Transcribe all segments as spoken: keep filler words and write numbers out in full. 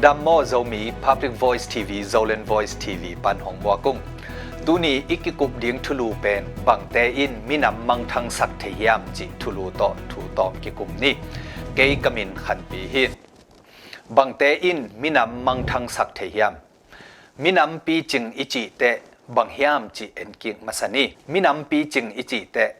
Dam maw Zomi Public Voice T V, Zoland Voice T V pan hong muak ung. Tuni i kikup ding thulu pen bangte in minam mangthangsak thei hiam cih thulu tawh thu tawm kikum ni. Kei ka min Khanpi hi. Bangte in minam mangthangsak thei hiam? Minam picing i cih teh bang hiam cih en kik masa ni. Minam picing i cih teh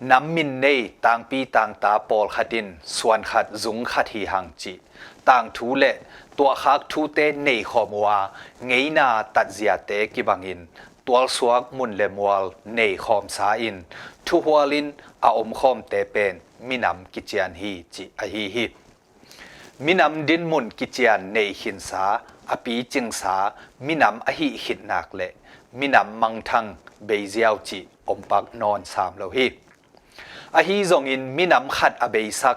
nam min nei tangpi tangta pawlkhat in suan khat zung khat hi hang cih tangthu le tuahkhak thute nei khawm uh a, ngeina tatziate kibangin tualsuak mun le mual nei khawmsa in thuhual in a omkhawmte pen minam kician hi cih ahi hi. Minam dinmun kician nei khinsa, a picingsa minam ahih khit nak le minam mangthang bei ziau cih ompak nawn sam lo hi. Ahi zongin minam khat a beisak,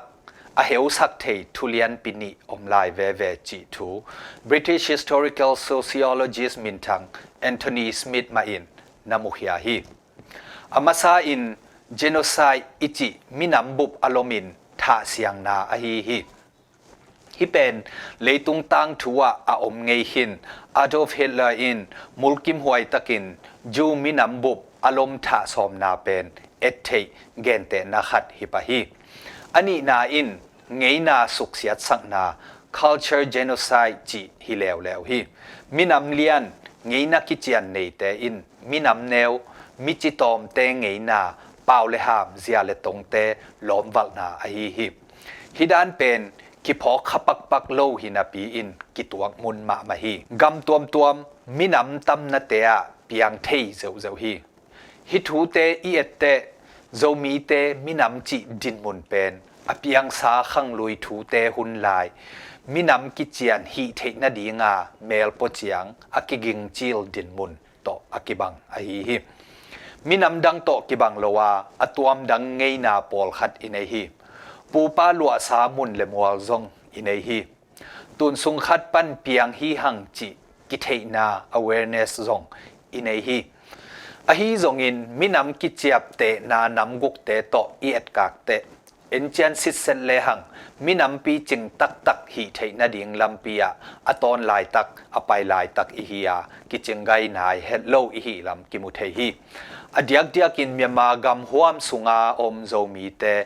a heusak thei thulianpi nih om lai veve cih thu British historical sociologist minthang Anthony Smith mah in na mukhia hi. A masa in genocide i cih minam bup a lomin thahsiangna ahi hi. Hih pen leitung tangthu ah a om ngei khin Adolf Hitler in mulkimhuai takin Jew minam bup a lom thahsawmna pen ettheih gentehna khat hi pah hi. A nihna in ngeina suksiatsakna, culture genocide cih hi leuleu hi. Minam lian ngeina kician neite in minam neu, mi citawmte ngeina, pau le ham, zia le tongte lawmvalhna ahi hi. Hih dan pen kiphawk kha pakpak lo hi napi in kituak mun mahmah hi. Gam tuamtuam minam tamnate ah piang thei zeuhzeuh hi. Hih thute i etteh Zomite minam cih dinmun pen a piangsa khanglui thute hun lai minam kician hih theih nadinga melpua ciang a kigingcil dinmun tawh a kibang ahi hi. Minam dang tawh kibang lo a, a tuamdang ngeina pawlkhat i nei hi. Pupa luahsa mun le mual zong i nei hi. Tunsung khat pan piang hi hang cih kitheihna, awareness zong i nei hi. Ahi zongin minam kiciaptehna namgukte tawh i etkak teh encian sitset lehang minam picing taktak hih theih nading lampi ah a tawn laitak, a pai laitak i hi a, kicinggai nai het lo i hih lam kimu thei hi. A diakdiakin Myanmar gam huam sunga om Zomite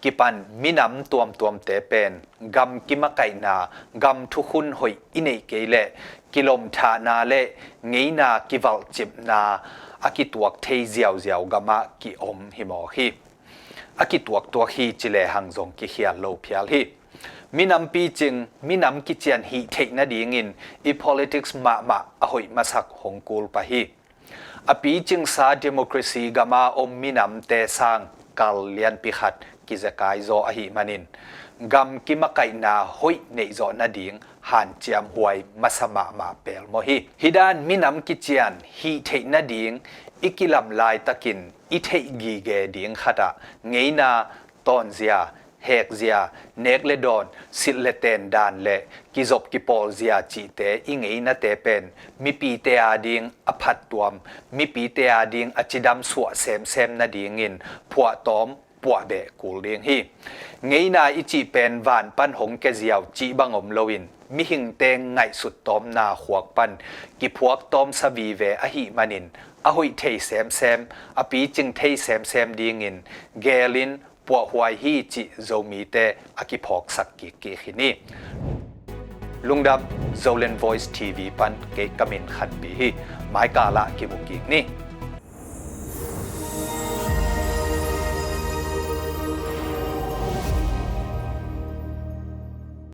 kipan minam tuamtuamte pen gam kimakaihna, gam thukhun hoih i neih kei leh kilomthahna le ngeina kivalhcipna a kituak thei ziauziau gamah ki-om hi mawk hi. A kituaktuak hi ci lehang zong kikhial lo phial hi. Minam picing, minam kician hih theih nadingin i politics mahmah a hoih masak hong kul pah hi. A picingsa democracy gama om minamte sang kal lianpi khat kizekai zaw ahih manin gam kimakaihna hoih neihzawh nading hanciam huai masa mahmah pelmawh hi. Hih dan minam kician hih theih nading i kilam laitakin i theih gige ding khatah ngeina, tawnzia, hekzia, nek le dawn, silh le ten dan le kizop kipawlzia cihte i ngeinate pen mipite ading a phattuam, mipite ading a cidam suah semsem nadingin phuahtawm puahbeh kul ding hi. Ngeina i cih pen van pan hong keziau cih bang om loin mihingte ngaihsut tawmna khuak pan kiphuak tawmsa vive ahih manin a hoih thei semsem, a picing thei semsem dingin gelin puahhuai hi cih Zomite a kiphawksak kikkik hi ni. Lungdam, Zoland Voice T V pan kei ka min Khanpi hi. Maikalah kimu kik ni.